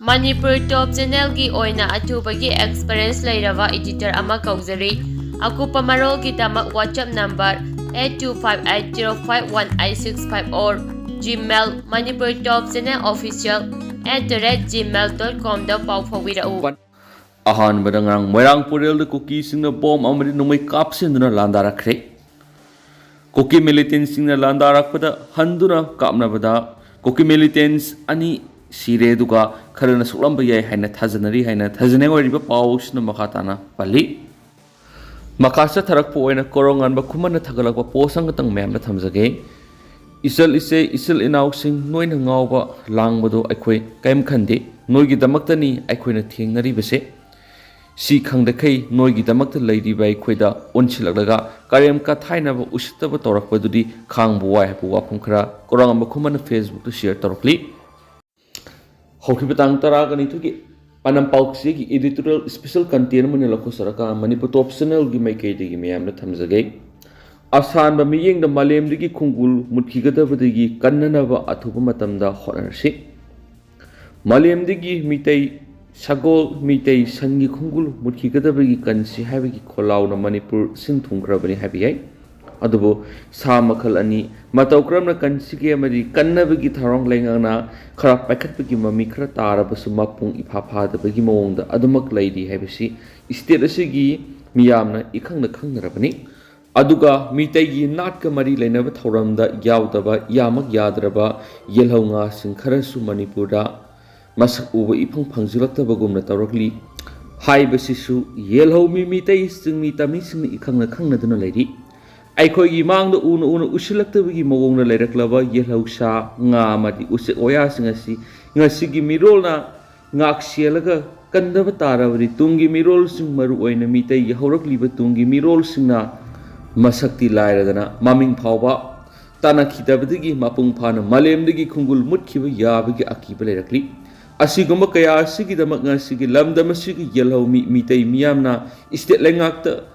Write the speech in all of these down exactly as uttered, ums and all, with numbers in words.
ꯃꯅꯤꯄꯨꯔ ꯇꯣꯞ ꯆꯦꯅꯦꯜꯒꯤ ꯑꯣꯏꯅ ꯑꯊꯨꯕꯒꯤ ꯑꯦꯛꯁꯄꯤꯔꯤꯌꯦꯟꯁ ꯂꯩꯔꯕ ꯏꯗꯤꯇꯔ ꯑꯃ ꯀꯧꯖꯔꯤ꯫ ꯑꯀꯨꯞꯄ ꯃꯔꯣꯜꯒꯤꯗꯃꯛ WhatsApp number eight two five eight zero five one eight six five or Gmail manipur top channel official at the rate gmail dot com ꯗ ꯄꯥꯎ ꯐꯥꯎꯕꯤꯔꯛꯎ꯫ ꯑꯍꯥꯟꯕꯗ ꯉꯔꯥꯡ ꯃꯣꯏꯔꯥꯡ ꯄꯨꯔꯦꯜꯗ ꯀꯨꯀꯤꯁꯤꯡꯅ bomb ꯑꯃꯗꯤ ꯅꯣꯡꯃꯩ ꯀꯥꯞꯁꯤꯟꯗꯨꯅ ꯂꯥꯟꯗꯥꯔꯛꯈ꯭ꯔꯦ꯫ ꯀꯨꯀꯤ ꯃꯤꯂꯤꯇꯦꯟꯁꯤꯡꯅ ꯂꯥꯟꯗꯥꯔꯛꯄꯗ ꯍꯟꯗꯨꯅ ꯀꯥꯞꯅꯕꯗ ꯀꯨꯀꯤ ꯃꯤꯂꯤꯇꯦꯟꯁ ꯑꯅꯤ ꯁꯤꯔꯦ, ꯑꯗꯨꯒ ꯈꯔꯅ ꯁꯣꯛꯂꯝꯕ ꯌꯥꯏ ꯍꯥꯏꯅ ꯊꯥꯖꯅꯔꯤ ꯍꯥꯏꯅ ꯊꯥꯖꯅꯤꯡꯉꯥꯏ ꯑꯣꯏꯔꯤꯕ ꯄꯥꯎꯁꯤꯅ ꯃꯈꯥ ꯇꯥꯅ ꯄꯜꯂꯤ꯫ ꯃꯈꯥ ꯆꯠꯊꯔꯛꯄ ꯑꯣꯏꯅ ꯀꯣꯔꯧꯉꯥꯟꯕ ꯈꯨꯃꯟꯅ ꯊꯥꯒꯠꯂꯛꯄ ꯄꯣꯁ ꯑꯃꯈꯛꯇꯪ ꯃꯌꯥꯝꯗ ꯊꯝꯖꯒꯦ꯫ "ꯏꯆꯜ ꯏꯆꯦ, ꯏꯆꯤꯜ ꯏꯅꯥꯎꯁꯤꯡ, ꯅꯣꯏꯅ ꯉꯥꯎꯕ ꯂꯥꯡꯕꯗꯣ ꯑꯩꯈꯣꯏ ꯀꯔꯤꯝ ꯈꯟꯗꯦ꯫ ꯅꯣꯏꯒꯤꯗꯃꯛꯇꯅꯤ ꯑꯩꯈꯣꯏꯅ ꯊꯦꯡꯅꯔꯤꯕꯁꯦ꯫ ꯁꯤ ꯈꯪꯗꯈꯩ ꯅꯣꯏꯒꯤꯗꯃꯛꯇ ꯂꯩꯔꯤꯕ ꯑꯩꯈꯣꯏꯗ ꯑꯣꯟꯁꯤꯜꯂꯛꯂꯒ ꯀꯔꯦꯝ ꯀꯊꯥꯏꯅꯕ, ꯎꯁꯤꯠꯇꯕ ꯇꯧꯔꯛꯄꯗꯨꯗꯤ ꯈꯥꯡꯕ ꯋꯥꯏ" ꯍꯥꯏꯕ ꯋꯥꯐꯝ ꯈꯔ ꯀꯣꯔꯧꯉꯥꯟꯕ ꯈꯨꯃꯟꯅ Facebook ꯇ share ꯇꯧꯔꯛꯂꯤ꯫ ꯍꯧꯈꯤꯕ ꯇꯥꯡ ꯇꯔꯥꯒ ꯅꯤꯊꯣꯏꯒꯤ ꯄꯥꯟꯗꯝ ꯄꯥꯎꯆꯦꯒꯤ editorial special content ꯑꯃ ꯑꯣꯏꯅ ꯂꯧꯈꯠꯆꯔꯒ ꯃꯅꯤꯄꯨꯔ ꯇꯣꯞ ꯆꯦꯅꯦꯜꯒꯤ ꯃꯥꯏꯀꯩꯗꯒꯤ ꯃꯌꯥꯝꯗ ꯊꯝꯖꯒꯦ꯫ ꯑꯁꯥꯟꯕ ꯃꯤꯠꯌꯦꯡꯗ ꯃꯥꯂꯦꯝꯗꯒꯤ ꯈꯣꯡꯒꯨꯜ ꯃꯨꯠꯈꯤꯒꯗꯕꯗꯒꯤ ꯀꯟꯅꯅꯕ ꯑꯊꯨꯕ ꯃꯇꯝꯗ ꯍꯣꯠꯅꯔꯁꯤ꯫ "ꯃꯥꯂꯦꯝꯗꯒꯤ ꯃꯤꯇꯩ ꯁꯒꯣꯜ, ꯃꯤꯇꯩ ꯁꯟꯒꯤ ꯈꯣꯡꯒꯨꯜ ꯃꯨꯠꯈꯤꯒꯗꯕꯒꯤ ꯀꯟꯁꯤ" ꯍꯥꯏꯕꯒꯤ ꯈꯣꯜꯂꯥꯎꯅ ꯃꯅꯤꯄꯨꯔ ꯁꯤꯟ ꯊꯨꯡꯈ꯭ꯔꯕꯅꯤ ꯍꯥꯏꯕ ꯌꯥꯏ꯫ ꯑꯗꯨꯕꯨ ꯁꯥ ꯃꯈꯜ ꯑꯅꯤ ꯃꯇꯧ ꯀꯔꯝꯅ ꯀꯟꯁꯤꯒꯦ ꯑꯃꯗꯤ ꯀꯟꯅꯕꯒꯤ ꯊꯧꯔꯥꯡ ꯂꯩꯉꯥꯛꯅ ꯈꯔ ꯄꯥꯏꯈꯠꯄꯒꯤ ꯃꯃꯤ ꯈꯔ ꯇꯥꯔꯕꯁꯨ ꯃꯄꯨꯡ ꯏꯐꯥ ꯐꯥꯗꯕꯒꯤ ꯃꯑꯣꯡꯗ ꯑꯗꯨꯃꯛ ꯂꯩꯔꯤ ꯍꯥꯏꯕꯁꯤ state ꯑꯁꯤꯒꯤ ꯃꯤꯌꯥꯝꯅ ꯏꯈꯪꯅ ꯈꯪꯅꯔꯕꯅꯤ꯫ ꯑꯗꯨꯒ ꯃꯤꯇꯩꯒꯤ ꯅꯥꯠꯀ ꯃꯔꯤ ꯂꯩꯅꯕ ꯊꯧꯔꯝꯗ ꯌꯥꯎꯗꯕ ꯏꯌꯥꯃꯛ ꯌꯥꯗ꯭ꯔꯕ ꯌꯦꯜꯍꯧ ꯉꯥꯁꯤꯡ ꯈꯔꯁꯨ ꯃꯅꯤꯄꯨꯔꯗ ꯃꯁꯛ ꯎꯕ ꯏꯐꯪ ꯐꯪꯖꯤꯜꯂꯛꯇꯕꯒꯨꯝꯅ ꯇꯧꯔꯛꯂꯤ꯫ ꯍꯥꯏꯕꯁꯤꯁꯨ ꯌꯦꯜꯍꯧ ꯃꯤ ꯃꯤꯇꯩ ꯆꯤꯡꯃꯤ ꯇꯝꯃꯤꯁꯤꯡꯅ ꯏꯈꯪꯅ ꯈꯪꯅꯗꯨꯅ ꯂꯩꯔꯤ꯫ ꯑꯩꯈꯣꯏꯒꯤ ꯃꯥꯡꯗ ꯎꯅ ꯎꯅ ꯎꯁꯤꯜꯂꯛꯇꯕꯒꯤ ꯃꯑꯣꯡꯗ ꯂꯩꯔꯛꯂꯕ ꯌꯦꯜꯍꯧ ꯁꯥ, ꯉꯥ ꯑꯃꯗꯤ ꯎꯆꯦꯛ ꯋꯥꯌꯥꯁꯤꯡ ꯑꯁꯤ ꯉꯁꯤꯒꯤ ꯃꯤꯔꯣꯜꯅ ꯉꯥꯛ ꯁꯦꯜꯂꯒ ꯀꯟꯗꯕ ꯇꯥꯔꯕꯗꯤ ꯇꯨꯡꯒꯤ ꯃꯤꯔꯣꯜꯁꯤꯡ, ꯃꯔꯨꯑꯣꯏꯅ ꯃꯤꯇꯩꯒꯤ ꯍꯧꯔꯛꯂꯤꯕ ꯇꯨꯡꯒꯤ ꯃꯤꯔꯣꯜꯁꯤꯡꯅ ꯃꯁꯛꯇꯤ ꯂꯥꯏꯔꯗꯅ ꯃꯃꯤꯡ ꯐꯥꯎꯕ ꯇꯥꯟꯅꯈꯤꯗꯕꯗꯒꯤ ꯃꯄꯨꯡ ꯐꯥꯅ ꯃꯥꯂꯦꯝꯗꯒꯤ ꯈꯣꯡꯒꯨꯜ ꯃꯨꯠꯈꯤꯕ ꯌꯥꯕꯒꯤ ꯑꯀꯤꯕ ꯂꯩꯔꯛꯂꯤ꯫ ꯑꯁꯤꯒꯨꯝꯕ ꯀꯌꯥ ꯑꯁꯤꯒꯤꯗꯃꯛ ꯉꯁꯤꯒꯤ ꯂꯝꯗꯝ ꯑꯁꯤꯒꯤ ꯌꯦꯜꯍꯧ ꯃꯤ, ꯃꯤꯇꯩ ꯃꯤꯌꯥꯝꯅ state ꯂꯩꯉꯥꯛꯇ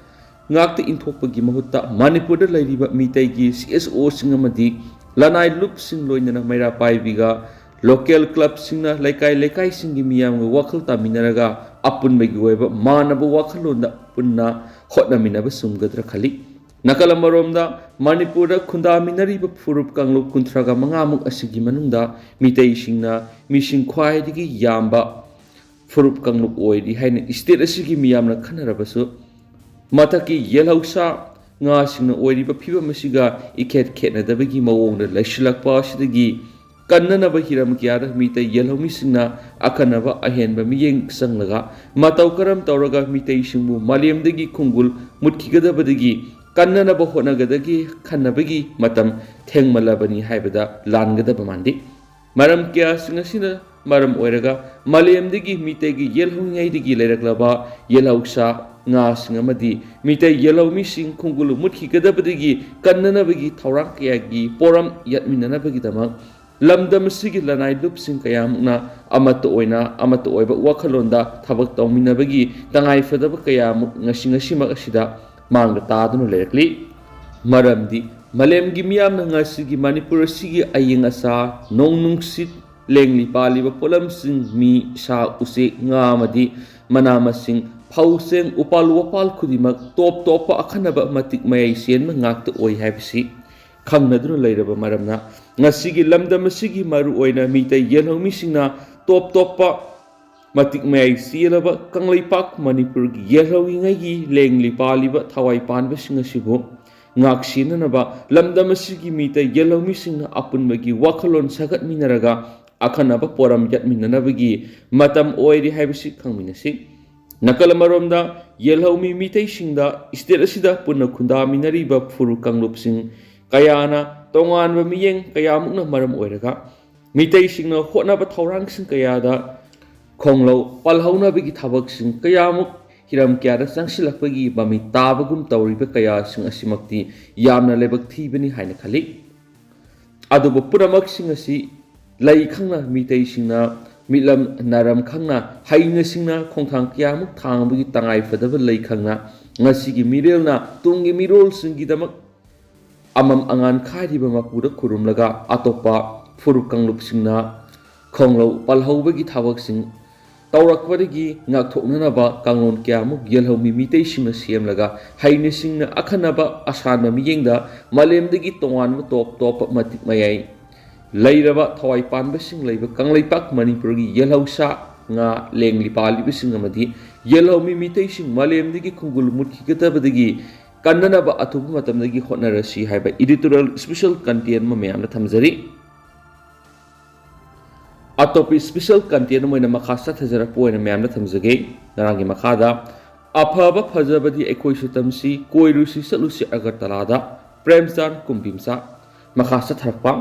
ꯉꯥꯛꯇ ꯏꯟꯊꯣꯛꯄꯒꯤ ꯃꯍꯨꯠꯇ ꯃꯅꯤꯄꯨꯔꯗ ꯂꯩꯔꯤꯕ ꯃꯤꯇꯩꯒꯤ CSO ꯁꯤꯡ ꯑꯃꯗꯤ ꯂꯅꯥꯏ ꯂꯨꯞꯁꯤꯡ ꯂꯣꯏꯅꯅ ꯃꯩꯔꯥ ꯄꯥꯏꯕꯤꯒ ꯂꯣꯀꯦꯜ ꯀ꯭ꯂꯕꯁꯤꯡꯅ ꯂꯩꯀꯥꯏ ꯂꯩꯀꯥꯏꯁꯤꯡꯒꯤ ꯃꯤꯌꯥꯝꯒ ꯋꯥꯈꯜ ꯇꯥꯃꯤꯟꯅꯔꯒ ꯑꯄꯨꯟꯕꯒꯤ ꯑꯣꯏꯕ ꯃꯥꯟꯅꯕ ꯋꯥꯈꯜꯂꯣꯟꯗ ꯄꯨꯟꯅ ꯍꯣꯠꯅꯃꯤꯟꯅꯕ ꯆꯨꯝꯒꯗ꯭ꯔꯥ ꯈꯜꯂꯤ꯫ ꯅꯥꯀꯜ ꯑꯃꯔꯣꯝꯗ, ꯃꯅꯤꯄꯨꯔꯗ ꯈꯨꯟꯗꯥꯃꯤꯟꯅꯔꯤꯕ ꯐꯨꯔꯨꯞ ꯀꯥꯡꯂꯨꯞ ꯀꯨꯟꯊ꯭ꯔꯥꯒ ꯃꯉꯥꯃꯨꯛ ꯑꯁꯤꯒꯤ ꯃꯅꯨꯡꯗ ꯃꯤꯇꯩꯁꯤꯡꯅ ꯃꯤꯁꯤꯡ ꯈ꯭ꯋꯥꯏꯗꯒꯤ ꯌꯥꯝꯕ ꯐꯨꯔꯨꯞ ꯀꯥꯡꯂꯨꯞ ꯑꯣꯏꯔꯤ ꯍꯥꯏꯅ ꯁ꯭ꯇꯦꯠ ꯑꯁꯤꯒꯤ ꯃꯤꯌꯥꯝꯅ ꯈꯟꯅꯔꯕꯁꯨ, ꯃꯊꯛꯀꯤ ꯌꯦꯜꯍꯧꯁꯥ ꯉꯥꯁꯤꯡꯅ ꯑꯣꯏꯔꯤꯕ ꯐꯤꯕꯝ ꯑꯁꯤꯒ ꯏꯈꯦꯠ ꯈꯦꯠꯅꯗꯕꯒꯤ ꯃꯑꯣꯡꯗ ꯂꯩꯁꯤꯜꯂꯛꯄ ꯑꯁꯤꯗꯒꯤ ꯀꯟꯅꯅꯕ ꯍꯤꯔꯝ ꯀꯌꯥꯗ ꯃꯤꯇꯩ ꯌꯦꯜꯍꯧꯃꯤꯁꯤꯡꯅ ꯑꯈꯟꯅꯕ ꯑꯍꯦꯟꯕ ꯃꯤꯠꯌꯦꯡ ꯆꯪꯂꯒ, ꯃꯇꯧ ꯀꯔꯝ ꯇꯧꯔꯒ ꯃꯤꯇꯩꯁꯤꯡꯕꯨ ꯃꯥꯂꯦꯝꯗꯒꯤ ꯈꯣꯡꯒꯨꯜ ꯃꯨꯠꯈꯤꯒꯗꯕꯗꯒꯤ ꯀꯟꯅꯅꯕ ꯍꯣꯠꯅꯒꯗꯒꯦ ꯈꯟꯅꯕꯒꯤ ꯃꯇꯝ ꯊꯦꯡꯃꯜꯂꯕꯅꯤ ꯍꯥꯏꯕꯗ ꯂꯥꯟꯒꯗꯕ ꯃꯥꯟꯗꯦ꯫ ꯃꯔꯝ ꯀꯌꯥꯁꯤꯡ ꯑꯁꯤꯅ ꯃꯔꯝ ꯑꯣꯏꯔꯒ ꯃꯥꯂꯦꯝꯗꯒꯤ ꯃꯤꯇꯩꯒꯤ ꯌꯦꯜꯍꯧꯉꯩꯗꯒꯤ ꯂꯩꯔꯛꯂꯕ ꯌꯦꯜꯍꯧꯁꯥ ꯉꯥꯁꯤꯡ ꯑꯃꯗꯤ ꯃꯤꯇꯩ ꯌꯦꯜꯍꯧꯃꯤꯁꯤꯡ ꯈꯣꯡꯒꯨꯜ ꯃꯨꯠꯈꯤꯒꯗꯕꯗꯒꯤ ꯀꯟꯅꯅꯕꯒꯤ ꯊꯧꯔꯥꯡ ꯀꯌꯥꯒꯤ ꯄꯣꯔꯝ ꯌꯥꯠꯃꯤꯟꯅꯅꯕꯒꯤꯗꯃꯛ ꯂꯝꯗꯝ ꯑꯁꯤꯒꯤ ꯂꯅꯥꯏ ꯂꯨꯞꯁꯤꯡ ꯀꯌꯥꯃꯨꯛꯅ ꯑꯃꯠꯇ ꯑꯣꯏꯅ, ꯑꯃꯠꯇ ꯑꯣꯏꯕ ꯋꯥꯈꯜꯂꯣꯟꯗ ꯊꯕꯛ ꯇꯧꯃꯤꯟꯅꯕꯒꯤ ꯇꯉꯥꯏꯐꯗꯕ ꯀꯌꯥꯃꯨꯛ ꯉꯁꯤ ꯉꯁꯤꯃꯛ ꯑꯁꯤꯗ ꯃꯥꯡꯗ ꯇꯥꯗꯨꯅ ꯂꯩꯔꯛꯂꯤ꯫ ꯃꯔꯝꯗꯤ ꯃꯥꯂꯦꯝꯒꯤ ꯃꯤꯌꯥꯝꯅ ꯉꯁꯤꯒꯤ ꯃꯅꯤꯄꯨꯔ ꯑꯁꯤꯒꯤ ꯑꯏꯪ ꯑꯁꯥ, ꯅꯣꯡ ꯅꯨꯡꯁꯤꯠ, ꯂꯦꯡꯂꯤ ꯄꯥꯜꯂꯤꯕ ꯄꯣꯠꯂꯝꯁꯤꯡ, ꯃꯤ, ꯁꯥ ꯎꯆꯦꯛ, ꯉꯥ ꯑꯃꯗꯤ ꯃꯅꯥ ꯃꯁꯤꯡ, ꯐꯧ ꯆꯦꯡ, ꯎꯄꯥꯜ ꯋꯥꯄꯥꯜ ꯈꯨꯗꯤꯡꯃꯛ ꯇꯣꯞ ꯇꯣꯞꯄ ꯑꯈꯟꯅꯕ ꯃꯇꯤꯛ ꯃꯌꯥꯏ ꯆꯦꯟꯕ ꯉꯥꯛꯇ ꯑꯣꯏ ꯍꯥꯏꯕꯁꯤ ꯈꯪꯅꯗꯨꯅ ꯂꯩꯔꯕ ꯃꯔꯝꯅ, ꯉꯁꯤꯒꯤ ꯂꯝꯗꯝ ꯑꯁꯤꯒꯤ ꯃꯔꯨꯑꯣꯏꯅ ꯃꯤꯇꯩ ꯌꯦꯜꯍꯧꯃꯤꯁꯤꯡꯅ ꯇꯣꯞ ꯇꯣꯞꯄ ꯃꯇꯤꯛ ꯃꯌꯥꯏ ꯆꯦꯜꯂꯕ ꯀꯪꯂꯩꯄꯥꯛ ꯃꯅꯤꯄꯨꯔꯒꯤ ꯌꯦꯜꯍꯧꯔꯤꯉꯩꯒꯤ ꯂꯦꯡꯂꯤ ꯄꯥꯜꯂꯤꯕ ꯊꯋꯥꯏ ꯄꯥꯟꯕꯁꯤꯡ ꯑꯁꯤꯕꯨ ꯉꯥꯛꯁꯦꯟꯅꯅꯕ ꯂꯝꯗꯝ ꯑꯁꯤꯒꯤ ꯃꯤꯇꯩ ꯌꯦꯜꯍꯧꯃꯤꯁꯤꯡꯅ ꯑꯄꯨꯟꯕꯒꯤ ꯋꯥꯈꯜꯂꯣꯟ ꯁꯥꯒꯠꯃꯤꯟꯅꯔꯒ ꯑꯈꯟꯅꯕ ꯄꯣꯔꯝ ꯌꯥꯠꯃꯤꯟꯅꯅꯕꯒꯤ ꯃꯇꯝ ꯑꯣꯏꯔꯤ ꯍꯥꯏꯕꯁꯤ ꯈꯪꯃꯤꯟꯅꯁꯤ꯫ ꯅꯥꯀꯜ ꯑꯃꯔꯣꯝꯗ, ꯌꯦꯜꯍꯧꯃꯤ ꯃꯤꯇꯩꯁꯤꯡꯗ ꯁ꯭ꯇꯦꯠ ꯑꯁꯤꯗ ꯄꯨꯟꯅ ꯈꯨꯟꯗꯥꯃꯤꯟꯅꯔꯤꯕ ꯐꯨꯔꯨꯞ ꯀꯥꯡꯂꯨꯞꯁꯤꯡ ꯀꯌꯥꯅ ꯇꯣꯉꯥꯟꯕ ꯃꯤꯠꯌꯦꯡ ꯀꯌꯥꯃꯨꯛꯅ ꯃꯔꯝ ꯑꯣꯏꯔꯒ ꯃꯤꯇꯩꯁꯤꯡꯅ ꯍꯣꯠꯅꯕ ꯊꯧꯔꯥꯡꯁꯤꯡ ꯀꯌꯥꯗ ꯈꯣꯡꯂꯧ ꯄꯜꯍꯧꯅꯕꯒꯤ ꯊꯕꯛꯁꯤꯡ ꯀꯌꯥꯃꯨꯛ ꯍꯤꯔꯝ ꯀꯌꯥꯗ ꯆꯪꯁꯤꯜꯂꯛꯄꯒꯤ ꯃꯃꯤ ꯇꯥꯕꯒꯨꯝ ꯇꯧꯔꯤꯕ ꯀꯌꯥꯁꯤꯡ ꯑꯁꯤꯃꯛꯇꯤ ꯌꯥꯝꯅ ꯂꯥꯏꯕꯛ ꯊꯤꯕꯅꯤ ꯍꯥꯏꯅ ꯈꯜꯂꯤ꯫ ꯑꯗꯨꯕꯨ ꯄꯨꯝꯅꯃꯛꯁꯤꯡ ꯑꯁꯤ ꯂꯩ ꯈꯪꯅ ꯃꯤꯇꯩꯁꯤꯡꯅ ꯃꯤꯠꯂꯝ ꯅꯥꯔꯝ ꯈꯪꯅ ꯍꯩꯅ ꯁꯤꯡꯅ ꯈꯣꯡꯊꯥꯡ ꯀꯌꯥꯃꯨꯛ ꯊꯥꯡꯕꯒꯤ ꯇꯉꯥꯏꯐꯗꯕ ꯂꯩ ꯈꯪꯅ ꯉꯁꯤꯒꯤ ꯃꯤꯔꯦꯜꯅ ꯇꯨꯡꯒꯤ ꯃꯤꯔꯣꯜꯁꯤꯡꯒꯤꯗꯃꯛ ꯑꯃꯝ ꯑꯉꯥꯟ ꯈꯥꯏꯔꯤꯕ ꯃꯄꯨꯗ ꯈꯨꯔꯨꯝꯂꯒ ꯑꯇꯣꯞꯄ ꯐꯨꯔꯨꯞ ꯀꯥꯡꯂꯨꯞꯁꯤꯡꯅ ꯈꯣꯡꯂꯧ ꯄꯜꯍꯧꯕꯒꯤ ꯊꯕꯛꯁꯤꯡ ꯇꯧꯔꯛꯄꯗꯒꯤ ꯉꯥꯛꯊꯣꯛꯅꯅꯕ ꯀꯥꯡꯂꯣꯟ ꯀꯌꯥꯃꯨꯛ ꯌꯦꯜꯍꯧꯃꯤ ꯃꯤꯇꯩꯁꯤꯡꯅ ꯁꯦꯝꯂꯒ, ꯍꯩꯅ ꯁꯤꯡꯅ ꯑꯈꯟꯅꯕ ꯑꯁꯥꯟꯕ ꯃꯤꯠꯌꯦꯡꯗ ꯃꯥꯂꯦꯝꯗꯒꯤ ꯇꯣꯉꯥꯟꯕ ꯇꯣꯞ ꯇꯣꯞꯄ ꯃꯇꯤꯛ ꯃꯌꯥꯏ ꯂꯩꯔꯕ ꯊꯋꯥꯏ ꯄꯥꯟꯕꯁꯤꯡ ꯂꯩꯕ ꯀꯪꯂꯩꯄꯥꯛ ꯃꯅꯤꯄꯨꯔꯒꯤ ꯌꯦꯜꯍꯧ ꯁꯥ ꯉꯥ ꯂꯦꯡꯂꯤ ꯄꯥꯜꯂꯤꯕꯁꯤꯡ ꯑꯃꯗꯤ ꯌꯦꯜꯍꯧꯃꯤ ꯃꯤꯇꯩꯁꯤꯡ ꯃꯥꯂꯦꯝꯗꯒꯤ ꯈꯣꯡꯒꯨꯜ ꯃꯨꯠꯈꯤꯒꯗꯕꯗꯒꯤ ꯀꯟꯅꯅꯕ ꯑꯊꯨꯕ ꯃꯇꯝꯗꯒꯤ ꯍꯣꯠꯅꯔꯁꯤ ꯍꯥꯏꯕ editorial special content ꯑꯃ ꯃꯌꯥꯝꯗ ꯊꯝꯖꯔꯤ꯫ ꯑꯇꯣꯞꯄ special content ꯑꯃ ꯑꯣꯏꯅ ꯃꯈꯥ ꯆꯠꯊꯖꯔꯛꯄ ꯑꯣꯏꯅ ꯃꯌꯥꯝꯗ ꯊꯝꯖꯒꯦ꯫ ꯉꯔꯥꯡꯒꯤ ꯃꯈꯥꯗ "ꯑꯐꯕ ꯐꯖꯕꯗꯤ ꯑꯩꯈꯣꯏꯁꯨ ꯇꯝꯁꯤ, ꯀꯣꯏꯔꯨꯁꯤ ꯆꯠꯂꯨꯁꯤ ꯑꯒꯔꯇꯂꯥꯗ", ꯄ꯭ꯔꯦꯝꯆꯥꯟ ꯀꯨꯝꯕꯤꯝꯆꯥ꯫ ꯃꯈꯥ ꯆꯠꯊꯔꯛꯄ꯫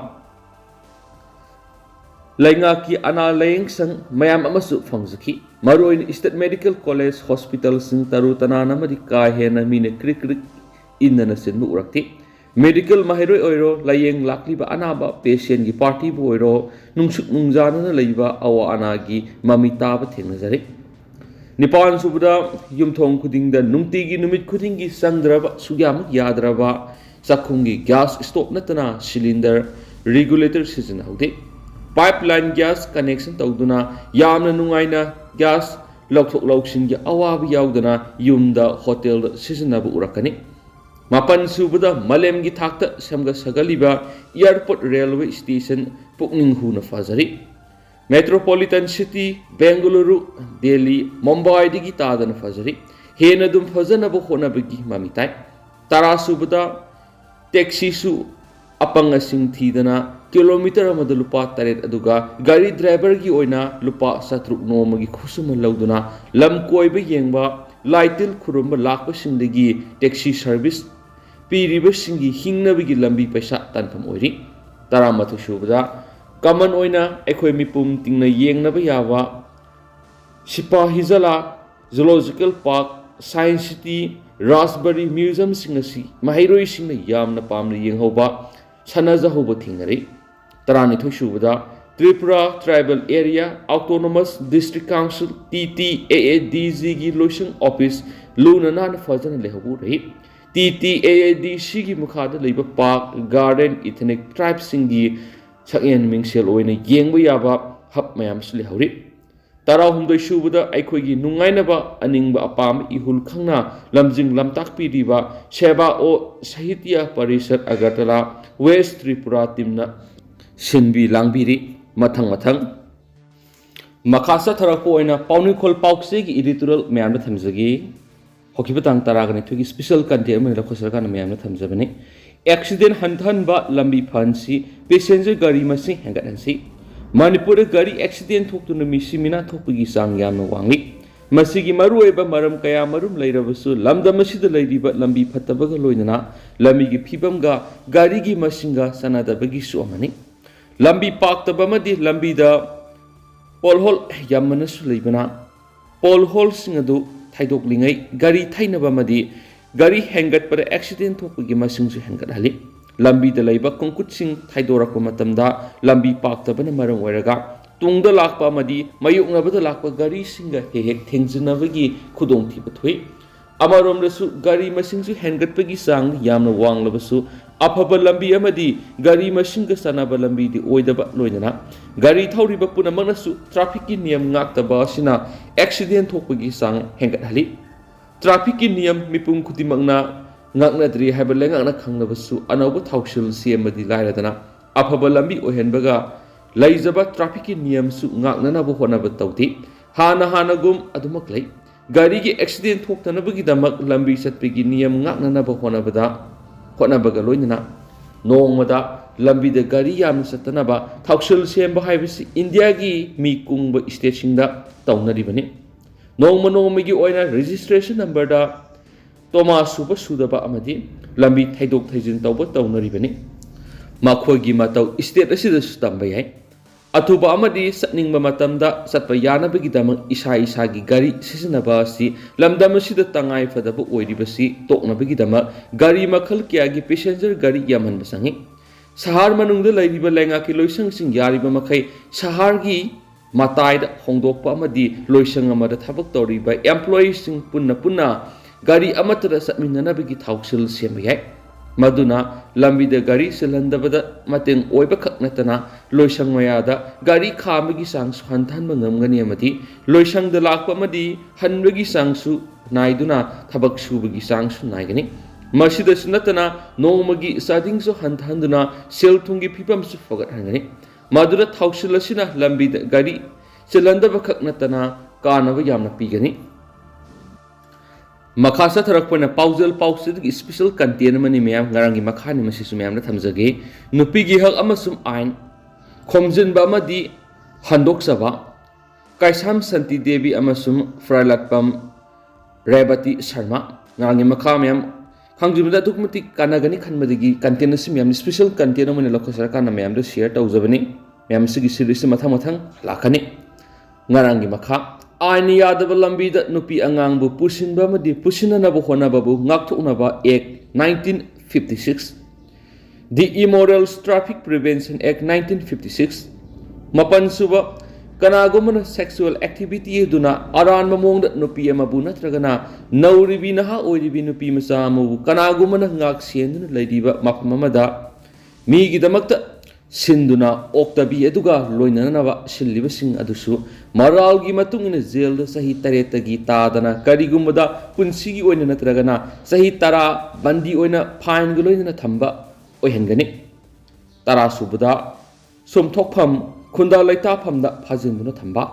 ꯂꯩꯉꯥꯛꯀꯤ ꯑꯅꯥ ꯂꯥꯌꯦꯡ ꯁꯪ ꯃꯌꯥꯝ ꯑꯃꯁꯨ ꯐꯪꯖꯈꯤ꯫ ꯃꯔꯨꯑꯣꯏꯅ State Medical College hospitalꯁꯤꯡ ꯇꯔꯨ ꯇꯅꯥꯟ ꯑꯃꯗꯤ ꯀꯥ ꯍꯦꯟꯅ ꯃꯤꯅ ꯀ꯭ꯔꯤꯛ ꯀ꯭ꯔꯤꯛ ꯏꯟꯗꯅ ꯆꯤꯟꯕ ꯎꯔꯛꯇꯦ꯫ Medical ꯃꯍꯩꯔꯣꯏ ꯑꯣꯏꯔꯣ, ꯂꯥꯌꯦꯡ ꯂꯥꯛꯂꯤꯕ ꯑꯅꯥꯕ patientꯒꯤ partyꯕꯨ ꯑꯣꯏꯔꯣ, ꯅꯨꯡꯁꯨꯛ ꯅꯨꯡꯖꯥꯅꯅ ꯂꯩꯕ ꯑꯋꯥ ꯑꯅꯥꯒꯤ ꯃꯃꯤ ꯇꯥꯕ ꯊꯦꯡꯅꯖꯔꯦ꯫ ꯅꯤꯄꯥꯟ ꯁꯨꯕꯗ, ꯌꯨꯝꯊꯣꯡ ꯈꯨꯗꯤꯡꯗ ꯅꯨꯡꯇꯤꯒꯤ ꯅꯨꯃꯤꯠ ꯈꯨꯗꯤꯡꯒꯤ ꯆꯪꯗ꯭ꯔꯕ, ꯁꯨꯛꯌꯥꯃꯛ ꯌꯥꯗ꯭ꯔꯕ ꯆꯥꯛꯈꯨꯝꯒꯤ gas stove ꯅꯠꯇꯅ cylinder, regulator ꯁꯤꯖꯤꯟꯅꯍꯧꯗꯦ꯫ Pipeline gas connection ꯇꯧꯗꯨꯅ ꯌꯥꯝꯅ ꯅꯨꯡꯉꯥꯏꯅ gas ꯂꯧꯊꯣꯛ ꯂꯧꯁꯤꯟꯒꯤ ꯑꯋꯥꯕ ꯌꯥꯎꯗꯅ ꯌꯨꯝꯗ, hotelꯗ ꯁꯤꯖꯤꯟꯅꯕ ꯎꯔꯛꯀꯅꯤ꯫ ꯃꯥꯄꯟ ꯁꯨꯕꯗ, ꯃꯥꯂꯦꯝꯒꯤ ꯊꯥꯛꯇ ꯁꯦꯝꯒꯠ ꯁꯥꯒꯠꯂꯤꯕ airport railway station ꯄꯨꯛꯅꯤꯡ ꯍꯨꯅ ꯐꯖꯔꯤ꯫ Metropolitan city, ꯕꯦꯡꯒꯂꯨꯔꯨ, ꯗꯦꯜꯂꯤ, ꯃꯨꯝꯕꯥꯏꯗꯒꯤ ꯇꯥꯗꯅ ꯐꯖꯔꯤ꯫ ꯍꯦꯟꯅ ꯑꯗꯨꯝ ꯐꯖꯅꯕ ꯍꯣꯠꯅꯕꯒꯤ ꯃꯃꯤ ꯇꯥꯏ꯫ ꯇꯔꯥ ꯁꯨꯕꯗ, taxiꯁꯨ ꯑꯄꯪ ꯑꯁꯤꯡ ꯊꯤꯗꯅ kilometre ꯑꯃꯗ ꯂꯨꯄꯥ ꯇꯔꯦꯠ, ꯑꯗꯨꯒ ꯒꯥꯔꯤ driverꯒꯤ ꯑꯣꯏꯅ ꯂꯨꯄꯥ ꯆꯥꯇ꯭ꯔꯨꯛ ꯅꯣꯡꯃꯒꯤ ꯈꯨꯠꯁꯨꯃꯟ ꯂꯧꯗꯨꯅ ꯂꯝ ꯀꯣꯏꯕ ꯌꯦꯡꯕ, ꯂꯥꯏꯇꯤꯜ ꯈꯨꯔꯨꯝꯕ ꯂꯥꯛꯄꯁꯤꯡꯗꯒꯤ taxi service ꯄꯤꯔꯤꯕꯁꯤꯡꯒꯤ ꯍꯤꯡꯅꯕꯒꯤ ꯂꯝꯕꯤ ꯄꯩꯁꯥ ꯇꯥꯟꯐꯝ ꯑꯣꯏꯔꯤ꯫ ꯇꯔꯥꯃꯥꯊꯣꯏ ꯁꯨꯕꯗ, common ꯑꯣꯏꯅ ꯑꯩꯈꯣꯏ ꯃꯤꯄꯨꯝ ꯇꯤꯡꯅ ꯌꯦꯡꯅꯕ ꯌꯥꯕ ꯁꯤꯄꯥꯍꯤꯖꯂꯥ, Zoological Park, Science City, Rajbari museumꯁꯤꯡ ꯑꯁꯤ ꯃꯍꯩꯔꯣꯏꯁꯤꯡꯅ ꯌꯥꯝꯅ ꯄꯥꯝꯅ ꯌꯦꯡꯍꯧꯕ, ꯁꯥꯟꯅꯖꯍꯧꯕ ꯊꯦꯡꯅꯔꯤ꯫ ꯇꯔꯥꯅꯤꯊꯣꯏ ꯁꯨꯕꯗ, Tripura Tribal Area Autonomous District Council, TTAADCꯒꯤ ꯂꯣꯏꯁꯪ office ꯂꯨꯅ ꯅꯥꯟꯅ ꯐꯖꯅ ꯂꯩꯍꯧꯕ ꯎꯔꯛꯏ꯫ TTAADCꯒꯤ ꯃꯈꯥꯗ ꯂꯩꯕ park, garden, ethnic tribeꯁꯤꯡꯒꯤ ꯁꯛꯌꯦꯟ ꯃꯤꯡꯁꯦꯜ ꯑꯣꯏꯅ ꯌꯦꯡꯕ ꯌꯥꯕ ꯍꯕ ꯃꯌꯥꯝꯁꯨ ꯂꯩꯍꯧꯔꯤ꯫ ꯇꯔꯥꯍꯨꯝꯗꯣꯏ ꯁꯨꯕꯗ ꯑꯩꯈꯣꯏꯒꯤ ꯅꯨꯡꯉꯥꯏꯅꯕ ꯑꯅꯤꯡꯕ ꯑꯄꯥꯝꯕ ꯏꯍꯨꯜ ꯈꯪꯅ ꯂꯝꯖꯤꯡ ꯂꯝꯇꯥꯛꯄꯤꯔꯤꯕ ꯁꯦꯕꯥ ꯑꯣ ꯁꯥꯍꯤꯇ꯭ꯌ ꯄꯔꯤꯁꯠ ꯑꯒꯔꯇꯂꯥ ꯋꯦꯁ ꯇ꯭ꯔꯤꯄꯨꯔꯥ ꯇꯤꯝꯅ ꯁꯤꯟꯕꯤ ꯂꯥꯡꯕꯤꯔꯤ꯫ ꯃꯊꯪ ꯃꯊꯪ ꯃꯈꯥ ꯆꯠꯊꯔꯛꯄ ꯑꯣꯏꯅ ꯄꯥꯎꯅꯤꯡꯈꯣꯜ ꯄꯥꯎꯆꯦꯒꯤ editorial ꯃꯌꯥꯝꯗ ꯊꯝꯖꯒꯦ꯫ ꯍꯧꯈꯤꯕ ꯇꯥꯡ ꯇꯔꯥꯒ ꯅꯤꯊꯣꯏꯒꯤ special content ꯑꯃ ꯂꯧꯈꯠꯆꯔꯀꯥꯟꯗ ꯃꯌꯥꯝꯗ ꯊꯝꯖꯕꯅꯤ꯫ Accident ꯍꯟꯊꯍꯟꯕ, ꯂꯝꯕꯤ ꯐꯍꯟꯁꯤ, passenger ꯒꯥꯔꯤ ꯃꯁꯤꯡ ꯍꯦꯟꯒꯠꯍꯟꯁꯤ꯫ ꯃꯅꯤꯄꯨꯔꯗ ꯒꯥꯔꯤ accident ꯊꯣꯛꯇꯨꯅ ꯃꯤꯁꯤ ꯃꯤꯅꯥ ꯊꯣꯛꯄꯒꯤ ꯆꯥꯡ ꯌꯥꯝꯅ ꯋꯥꯡꯂꯤ꯫ ꯃꯁꯤꯒꯤ ꯃꯔꯨꯑꯣꯏꯕ ꯃꯔꯝ ꯀꯌꯥ ꯃꯔꯨꯝ ꯂꯩꯔꯕꯁꯨ, ꯂꯝꯗꯝ ꯑꯁꯤꯗ ꯂꯩꯔꯤꯕ ꯂꯝꯕꯤ ꯐꯠꯇꯕꯒ ꯂꯣꯏꯅꯅ ꯂꯝꯕꯤꯒꯤ ꯐꯤꯕꯝꯒ ꯒꯥꯔꯤꯒꯤ ꯃꯁꯤꯡꯒ ꯆꯥꯟꯅꯗꯕꯒꯤꯁꯨ ꯑꯃꯅꯤ꯫ ꯂꯝꯕꯤ ꯄꯥꯛꯇꯕ ꯑꯃꯗꯤ ꯂꯝꯕꯤꯗ pothole ꯌꯥꯝꯃꯟꯅꯁꯨ ꯂꯩꯕꯅ, potholeꯁꯤꯡ ꯑꯗꯨ ꯊꯩꯗꯣꯛꯂꯤꯉꯩ ꯒꯥꯔꯤ ꯊꯩꯅꯕ ꯑꯃꯗꯤ ꯒꯥꯔꯤ ꯍꯦꯟꯒꯠꯄꯗ accident ꯊꯣꯛꯄꯒꯤ ꯃꯁꯤꯡꯁꯨ ꯍꯦꯟꯒꯠꯍꯜꯂꯤ꯫ ꯂꯝꯕꯤꯗ ꯂꯩꯕ ꯀꯣꯡꯀꯨꯠꯁꯤꯡ ꯊꯩꯗꯣꯔꯛꯄ ꯃꯇꯝꯗ ꯂꯝꯕꯤ ꯄꯥꯛꯇꯕꯅ ꯃꯔꯝ ꯑꯣꯏꯔꯒ ꯇꯨꯡꯗ ꯂꯥꯛꯄ ꯑꯃꯗꯤ ꯃꯥꯌꯣꯛꯅꯕꯗ ꯂꯥꯛꯄ ꯒꯥꯔꯤꯁꯤꯡꯒ ꯍꯦꯛ ꯍꯦꯛ ꯊꯦꯡꯖꯤꯟꯅꯕꯒꯤ ꯈꯨꯗꯣꯡꯊꯤꯕ ꯊꯣꯛꯏ꯫ ꯑꯃꯔꯣꯝꯗꯁꯨ ꯒꯥꯔꯤ ꯃꯁꯤꯡꯁꯨ ꯍꯦꯟꯒꯠꯄꯒꯤ ꯆꯥꯡ ꯌꯥꯝꯅ ꯋꯥꯡꯂꯕꯁꯨ, ꯑꯐꯕ ꯂꯝꯕꯤ ꯑꯃꯗꯤ ꯒꯥꯔꯤ ꯃꯁꯤꯡꯒ ꯆꯥꯟꯅꯕ ꯂꯝꯕꯤꯗꯤ ꯑꯣꯏꯗꯕ ꯂꯣꯏꯅꯅ ꯒꯥꯔꯤ ꯊꯧꯔꯤꯕ ꯄꯨꯝꯅꯃꯛꯅꯁꯨ trafficꯀꯤ ꯅꯤꯌꯝ ꯉꯥꯛꯇꯕ ꯑꯁꯤꯅ accident ꯊꯣꯛꯄꯒꯤ ꯆꯥꯡ ꯍꯦꯟꯒꯠꯍꯜꯂꯤ꯫ Trafficꯀꯤ ꯅꯤꯌꯝ ꯃꯤꯄꯨꯝ ꯈꯨꯗꯤꯡꯃꯛꯅ ꯉꯥꯛꯅꯗ꯭ꯔꯤ ꯍꯥꯏꯕ ꯂꯩꯉꯥꯛꯅ ꯈꯪꯂꯕꯁꯨ, ꯑꯅꯧꯕ ꯊꯧꯁꯤꯜ ꯁꯦꯝꯕꯗꯤ ꯂꯥꯏꯔꯗꯅ ꯑꯐꯕ ꯂꯝꯕꯤ ꯑꯣꯏꯍꯟꯕꯒ ꯂꯩꯖꯕ trafficꯀꯤ ꯅꯤꯌꯝꯁꯨ ꯉꯥꯛꯅꯅꯕ ꯍꯣꯠꯅꯕ ꯇꯧꯗꯦ꯫ ꯍꯥꯟꯅ ꯍꯥꯟꯅꯒꯨꯝ ꯑꯗꯨꯃꯛ ꯂꯩ꯫ ꯒꯥꯔꯤꯒꯤ accident ꯊꯣꯛꯇꯅꯕꯒꯤꯗꯃꯛ ꯂꯝꯕꯤ ꯆꯠꯄꯒꯤ ꯅꯤꯌꯝ ꯉꯥꯛꯅꯅꯕ ꯍꯣꯠꯅꯕꯗ, ꯍꯣꯠꯅꯕꯒ ꯂꯣꯏꯅꯅ ꯅꯣꯡꯃꯗ ꯂꯝꯕꯤꯗ ꯒꯥꯔꯤ ꯌꯥꯝꯅ ꯆꯠꯇꯅꯕ ꯊꯧꯁꯤꯜ ꯁꯦꯝꯕ ꯍꯥꯏꯕꯁꯤ ꯏꯟꯗꯤꯌꯥꯒꯤ ꯃꯤ ꯀꯨꯡꯕ stateꯁꯤꯡꯗ ꯇꯧꯅꯔꯤꯕꯅꯤ꯫ ꯅꯣꯡꯃ ꯅꯣꯡꯃꯒꯤ ꯑꯣꯏꯅ registration numberꯗ ꯇꯣꯃꯥ ꯁꯨꯕ ꯁꯨꯗꯕ ꯑꯃꯗꯤ ꯂꯝꯕꯤ ꯊꯩꯗꯣꯛ ꯊꯩꯖꯤꯟ ꯇꯧꯕ ꯇꯧꯅꯔꯤꯕꯅꯤ꯫ ꯃꯈꯣꯏꯒꯤ ꯃꯇꯧ state ꯑꯁꯤꯗꯁꯨ ꯇꯝꯕ ꯌꯥꯏ꯫ ꯑꯊꯨꯕ ꯑꯃꯗꯤ ꯆꯠꯅꯤꯡꯕ ꯃꯇꯝꯗ ꯆꯠꯄ ꯌꯥꯅꯕꯒꯤꯗꯃꯛ ꯏꯁꯥ ꯏꯁꯥꯒꯤ ꯒꯥꯔꯤ ꯁꯤꯖꯤꯟꯅꯕ ꯑꯁꯤ ꯂꯝꯗꯝ ꯑꯁꯤꯗ ꯇꯉꯥꯏ ꯐꯗꯕ ꯑꯣꯏꯔꯤꯕꯁꯤ ꯇꯣꯛꯅꯕꯒꯤꯗꯃꯛ ꯒꯥꯔꯤ ꯃꯈꯜ ꯀꯌꯥꯒꯤ passenger ꯒꯥꯔꯤ ꯌꯥꯝꯍꯟꯕ ꯆꯪꯏ꯫ ꯁꯍꯔ ꯃꯅꯨꯡꯗ ꯂꯩꯔꯤꯕ ꯂꯩꯉꯥꯛꯀꯤ ꯂꯣꯏꯁꯪꯁꯤꯡ ꯌꯥꯔꯤꯕ ꯃꯈꯩ ꯁꯍꯔꯒꯤ ꯃꯇꯥꯏꯗ ꯍꯣꯡꯗꯣꯛꯄ ꯑꯃꯗꯤ ꯂꯣꯏꯁꯪ ꯑꯃꯗ ꯊꯕꯛ ꯇꯧꯔꯤꯕ employeeꯁꯤꯡ ꯄꯨꯟꯅ ꯄꯨꯟꯅ ꯒꯥꯔꯤ ꯑꯃꯠꯇꯗ ꯆꯠꯃꯤꯟꯅꯅꯕꯒꯤ ꯊꯧꯁꯤꯜ ꯁꯦꯝꯕ ꯌꯥꯏ꯫ ꯃꯗꯨꯅ ꯂꯝꯕꯤꯗ ꯒꯥꯔꯤ ꯆꯦꯜꯍꯟꯗꯕꯗ ꯃꯇꯦꯡ ꯑꯣꯏꯕꯈꯛ ꯅꯠꯇꯅ ꯂꯣꯏꯁꯪ ꯃꯌꯥꯗ ꯒꯥꯔꯤ ꯈꯥꯝꯕꯒꯤ ꯆꯥꯡꯁꯨ ꯍꯟꯊꯍꯟꯕ ꯉꯝꯒꯅꯤ ꯑꯃꯗꯤ ꯂꯣꯏꯁꯪꯗ ꯂꯥꯛꯄ ꯑꯃꯗꯤ ꯍꯟꯕꯒꯤ ꯆꯥꯡꯁꯨ ꯅꯥꯏꯗꯨꯅ ꯊꯕꯛ ꯁꯨꯕꯒꯤ ꯆꯥꯡꯁꯨ ꯅꯥꯏꯒꯅꯤ꯫ ꯃꯁꯤꯗꯁꯨ ꯅꯠꯇꯅ ꯅꯣꯡꯃꯒꯤ ꯆꯥꯗꯤꯡꯁꯨ ꯍꯟꯊꯍꯟꯗꯨꯅ ꯁꯦꯜ ꯊꯨꯝꯒꯤ ꯐꯤꯕꯝꯁꯨ ꯐꯒꯠꯍꯟꯒꯅꯤ꯫ ꯃꯗꯨꯗ ꯊꯥꯎꯁꯤꯜ ꯑꯁꯤꯅ ꯂꯝꯕꯤꯗ ꯒꯥꯔꯤ ꯆꯦꯜꯍꯟꯗꯕꯈꯛ ꯅꯠꯇꯅ ꯀꯥꯟꯅꯕ ꯌꯥꯝꯅ ꯄꯤꯒꯅꯤ꯫ ꯃꯈꯥ ꯆꯠꯊꯔꯛꯄ ꯑꯣꯏꯅ ꯄꯥꯎꯖꯦꯜ ꯄꯥꯎꯆꯦꯗꯒꯤ special content ꯑꯃꯅꯤ ꯃꯌꯥꯝ, ꯉꯔꯥꯡꯒꯤ ꯃꯈꯥꯅꯤ, ꯃꯁꯤꯁꯨ ꯃꯌꯥꯝꯗ ꯊꯝꯖꯒꯦ꯫ ꯅꯨꯄꯤꯒꯤ ꯍꯛ ꯑꯃꯁꯨꯡ ꯑꯥꯏꯟ ꯈꯣꯝꯖꯤꯟꯕ ꯑꯃꯗꯤ ꯍꯟꯗꯣꯛꯆꯕ, ꯀꯥꯏꯁꯥꯝ ꯁꯥꯟꯇꯤ ꯗꯦꯕꯤ ꯑꯃꯁꯨꯡ ꯐ꯭ꯔꯥꯏꯂꯥꯠꯄꯝ ꯔꯦꯕꯇꯤ ꯁꯔꯃ꯫ ꯉꯔꯥꯡꯒꯤ ꯃꯈꯥ ꯃꯌꯥꯝ ꯈꯪꯖꯤꯟꯕꯗ ꯑꯗꯨꯛꯀꯤ ꯃꯇꯤꯛ ꯀꯥꯟꯅꯒꯅꯤ ꯈꯟꯕꯗꯒꯤ content ꯑꯁꯤ ꯃꯌꯥꯝ special content ꯑꯃ ꯑꯣꯏꯅ ꯂꯧꯈꯠꯆꯔꯀꯥꯟꯗ ꯃꯌꯥꯝꯗ share ꯇꯧꯖꯕꯅꯤ꯫ ꯃꯌꯥꯝ ꯑꯁꯤꯒꯤ series ꯃꯊꯪ ꯃꯊꯪ ꯂꯥꯛꯀꯅꯤ꯫ ꯉꯔꯥꯡꯒꯤ ꯃꯈꯥ, ꯑꯥꯏꯟꯅ ꯌꯥꯗꯕ ꯂꯝꯕꯤꯗ ꯅꯨꯄꯤ ꯑꯉꯥꯡꯕꯨ ꯄꯨꯁꯤꯟꯕ ꯑꯃꯗꯤ ꯄꯨꯁꯤꯟꯅꯅꯕ ꯍꯣꯠꯅꯕꯕꯨ ꯉꯥꯛꯊꯣꯛꯅꯕ Act nineteen fifty six, The Immoral Traffic Prevention Act nineteen fifty six, ꯃꯥꯄꯟ ꯁꯨꯕ, ꯀꯅꯥꯒꯨꯝꯕꯅ sexual activity ꯑꯗꯨꯅ ꯑꯔꯥꯟꯕ ꯃꯑꯣꯡꯗ ꯅꯨꯄꯤ ꯑꯃꯕꯨ ꯅꯠꯇ꯭ꯔꯒꯅ ꯅꯧꯔꯤꯕꯤ ꯅꯍꯥ ꯑꯣꯏꯔꯤꯕꯤ ꯅꯨꯄꯤ ꯃꯆꯥ ꯑꯃꯕꯨ ꯀꯅꯥꯒꯨꯝꯕꯅ ꯉꯥꯛ ꯁꯦꯟꯗꯨꯅ ꯂꯩꯔꯤꯕ ꯃꯐꯝ ꯑꯃꯗ ꯃꯤꯒꯤꯗꯃꯛꯇ ꯁꯤꯟꯗꯨꯅ ꯑꯣꯛꯇꯕꯤ ꯑꯗꯨꯒ ꯂꯣꯏꯅꯅꯅꯕ ꯁꯤꯜꯂꯤꯕꯁꯤꯡ ꯑꯗꯨꯁꯨ ꯃꯔꯥꯜꯒꯤ ꯃꯇꯨꯡ ꯏꯟꯅ ꯖꯦꯜꯗ ꯆꯍꯤ ꯇꯔꯦꯠꯇꯒꯤ ꯇꯥꯗꯅ, ꯀꯔꯤꯒꯨꯝꯕꯗ ꯄꯨꯟꯁꯤꯒꯤ ꯑꯣꯏꯅ ꯅꯠꯇ꯭ꯔꯒꯅ ꯆꯍꯤ ꯇꯔꯥ ꯕꯟꯗꯤ ꯑꯣꯏꯅ fine ꯒ ꯂꯣꯏꯅꯅ ꯊꯝꯕ ꯑꯣꯏꯍꯟꯒꯅꯤ꯫ ꯇꯔꯥ ꯁꯨꯕꯗ, ꯁꯨꯝꯊꯣꯛꯐꯝ ꯈꯨꯟꯗꯥ ꯂꯩꯇꯥꯐꯝꯗ ꯐꯥꯖꯤꯟꯗꯨꯅ ꯊꯝꯕ꯫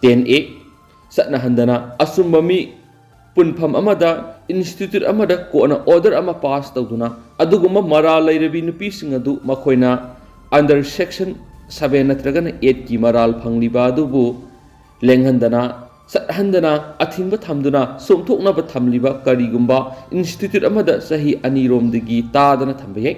Ten A, ꯆꯠꯅꯍꯟꯗꯅ ꯑꯆꯨꯝꯕ ꯃꯤ ꯄꯨꯟꯐꯝ ꯑꯃꯗ, institute ꯑꯃꯗ ꯀꯣꯟꯅ order ꯑꯃ pass ꯇꯧꯗꯨꯅ ꯑꯗꯨꯒꯨꯝꯕ ꯃꯔꯥꯜ ꯂꯩꯔꯕꯤ ꯅꯨꯄꯤꯁꯤꯡ ꯑꯗꯨ ꯃꯈꯣꯏꯅ under section seven ꯅꯠꯇ꯭ꯔꯒꯅ eight ꯀꯤ ꯃꯔꯥꯜ ꯐꯪꯂꯤꯕ ꯑꯗꯨꯕꯨ ꯂꯦꯡꯍꯟꯗꯅ, ꯆꯠꯍꯟꯗꯅ, ꯑꯊꯤꯡꯕ ꯊꯝꯗꯨꯅ ꯁꯨꯝꯊꯣꯛꯅꯕ ꯊꯝꯂꯤꯕ ꯀꯔꯤꯒꯨꯝꯕ institute ꯑꯃꯗ ꯆꯍꯤ ꯑꯅꯤꯔꯣꯝꯗꯒꯤ ꯇꯥꯗꯅ ꯊꯝꯕ ꯌꯥꯏ꯫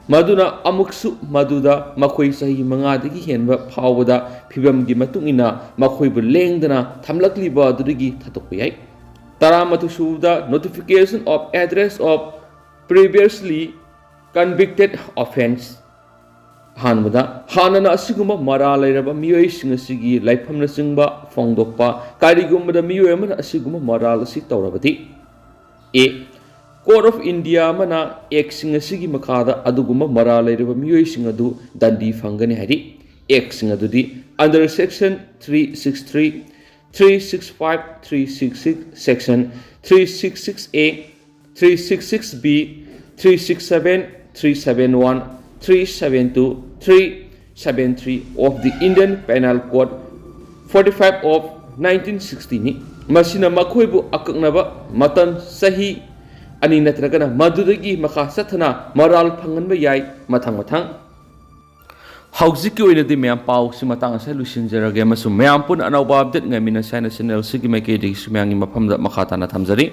ꯃꯗꯨꯅ ꯑꯃꯨꯛꯁꯨ ꯃꯗꯨꯗ ꯃꯈꯣꯏ ꯆꯍꯤ ꯃꯉꯥꯗꯒꯤ ꯍꯦꯟꯕ ꯐꯥꯎꯕꯗ ꯐꯤꯕꯝꯒꯤ ꯃꯇꯨꯡ ꯏꯟꯅ ꯃꯈꯣꯏꯕꯨ ꯂꯦꯡꯗꯅ ꯊꯝꯂꯛꯂꯤꯕ ꯑꯗꯨꯗꯒꯤ ꯊꯥꯗꯣꯛꯄ ꯌꯥꯏ꯫ ꯇꯔꯥꯃꯥꯊꯣꯏ ꯁꯨꯕꯗ, notification of address of previously convicted offence꯫ ꯑꯍꯥꯟꯕꯗ, ꯍꯥꯟꯅꯅ ꯑꯁꯤꯒꯨꯝꯕ ꯃꯔꯥꯜ ꯂꯩꯔꯕ ꯃꯤꯑꯣꯏꯁꯤꯡ ꯑꯁꯤꯒꯤ ꯂꯩꯐꯝꯅꯆꯤꯡꯕ ꯐꯣꯡꯗꯣꯛꯄ꯫ ꯀꯔꯤꯒꯨꯝꯕꯗ ꯃꯤꯑꯣꯏ ꯑꯃꯅ ꯑꯁꯤꯒꯨꯝꯕ ꯃꯔꯥꯜ ꯑꯁꯤ ꯇꯧꯔꯕꯗꯤ, A, Court of India ꯑꯃꯅ Actꯁꯤꯡ ꯑꯁꯤꯒꯤ ꯃꯈꯥꯗ ꯑꯗꯨꯒꯨꯝꯕ ꯃꯔꯥꯜ ꯂꯩꯔꯕ ꯃꯤꯑꯣꯏꯁꯤꯡ ꯑꯗꯨ ꯗꯟꯗꯤ ꯐꯪꯒꯅꯤ ꯍꯥꯏꯔꯤ꯫ Actꯁꯤꯡ ꯑꯗꯨꯗꯤ under section three six three, three six five, three six six, section three six six A, three six six B, three six seven, three seven one, three seven two, three seven three of the Indian Penal Code forty-five of nineteen sixty ꯅꯤ꯫ ꯃꯁꯤꯅ ꯃꯈꯣꯏꯕꯨ ꯑꯀꯛꯅꯕ ꯃꯇꯝ ꯆꯍꯤ ꯑꯅꯤ ꯅꯠꯇ꯭ꯔꯒꯅ ꯃꯗꯨꯗꯒꯤ ꯃꯈꯥ ꯆꯠꯊꯅ ꯃꯔꯥꯜ ꯐꯪꯍꯟꯕ ꯌꯥꯏ꯫ ꯃꯊꯪ ꯃꯊꯪ ꯍꯧꯖꯤꯛꯀꯤ ꯑꯣꯏꯅꯗꯤ ꯃꯌꯥꯝ ꯄꯥꯎꯁꯤ ꯃꯇꯥꯡ ꯑꯁꯤꯗ ꯂꯣꯏꯁꯤꯟꯖꯔꯒꯦ, ꯑꯃꯁꯨꯡ ꯃꯌꯥꯝ ꯄꯨꯟꯅ ꯑꯅꯧꯕ update ꯉꯥꯏꯃꯤꯟꯅꯁꯤ ꯍꯥꯏꯅ channel ꯑꯁꯤꯒꯤ ꯃꯥꯏꯀꯩꯗꯒꯤꯁꯨ ꯃꯌꯥꯝꯒꯤ ꯃꯐꯝꯗ ꯃꯈꯥ ꯇꯥꯅ ꯊꯝꯖꯔꯤ꯫